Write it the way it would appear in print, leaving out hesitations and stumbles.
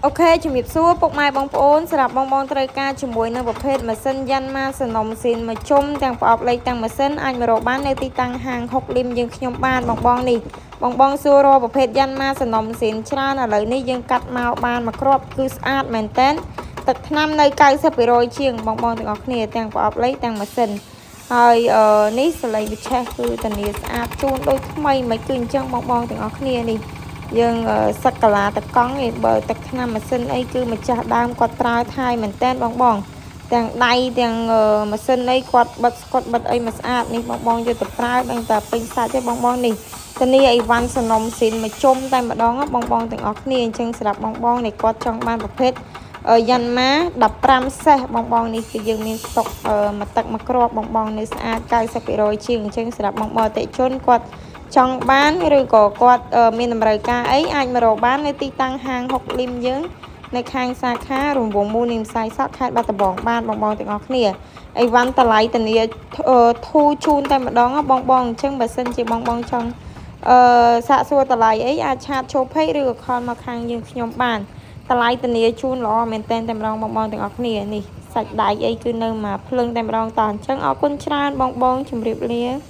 OK ជំរាបសួរពុកម៉ែបងប្អូនសម្រាប់បងបងត្រូវការជាមួយនឹងប្រភេទម៉ាស៊ីនយ៉ាន់ម៉ាសនំស៊ីនមួយជុំទាំងប្រអប់លេខទាំងម៉ាស៊ីនអាចមករកបាននៅទីតាំងហាងហុកលីមយើងខ្ញុំបានបងបងនេះបងបងសួររកប្រភេទយ៉ាន់ម៉ាសនំស៊ីនច្រើនឥឡូវនេះយើងកាត់មកបានមួយគ្រាប់គឺស្អាតមែនតើទឹកថ្នាំនៅ90%ជាងបងបងទាំងអស់គ្នាទាំងប្រអប់លេខទាំងម៉ាស៊ីនហើយអឺនេះសលេងវិឆេះគឺធានាស្អាតជូនដូចថ្មីមិនគឺអញ្ចឹងបងបងទាំងអស់គ្នានេះ យើងសឹកកាឡាតកង់ឯងបើទឹកថ្នាំម៉ាស៊ីនអីគឺម្ចាស់ដើមគាត់ប្រើថៃមែនតែនបងបងទាំងដៃទាំងម៉ាស៊ីនអីគាត់បិទស្កុតបិទអីមកស្អាតនេះបងបងយកទៅប្រើដឹងតែពេញសាច់ទេបងបងនេះធានាអីវ៉ាន់សនំស៊ីនមួយជុំតែម្ដងបងបងទាំងអស់គ្នាអញ្ចឹងសម្រាប់បងបងនេះគាត់ចង់បានប្រភេទយ៉ាន់ម៉ា15សេះបងបងនេះគឺយើងមានស្តុកមួយទឹកមួយគ្រាប់បងបងនៅស្អាត90%ជាងអញ្ចឹងសម្រាប់បងបងអតិជនគាត់ចង់បានឬក៏គាត់មានតម្រូវការអីអាចមករកបាននៅទីតាំងហាងហុកលីមយើងនៅខាងសាខារង្វង់មូលនាមផ្សាយសក់ខេត្តបាត់ដំបងបានបងបងទាំងអស់គ្នាអីវ៉ាន់តម្លៃធានាធូរជូនតែម្ដងបងបងអញ្ចឹងបើសិនជាបងបងចង់អឺសាកសួរតម្លៃអីអាច chat ចូល page ឬក៏ call មកខាងយើងខ្ញុំបានតម្លៃធានាជូនល្អមែនតែនតែម្ដងបងបងទាំងអស់គ្នានេះសាច់ដៃអីគឺនៅមកភ្លឹងតែម្ដងតអញ្ចឹងអរគុណច្រើនបងបងជម្រាបលា។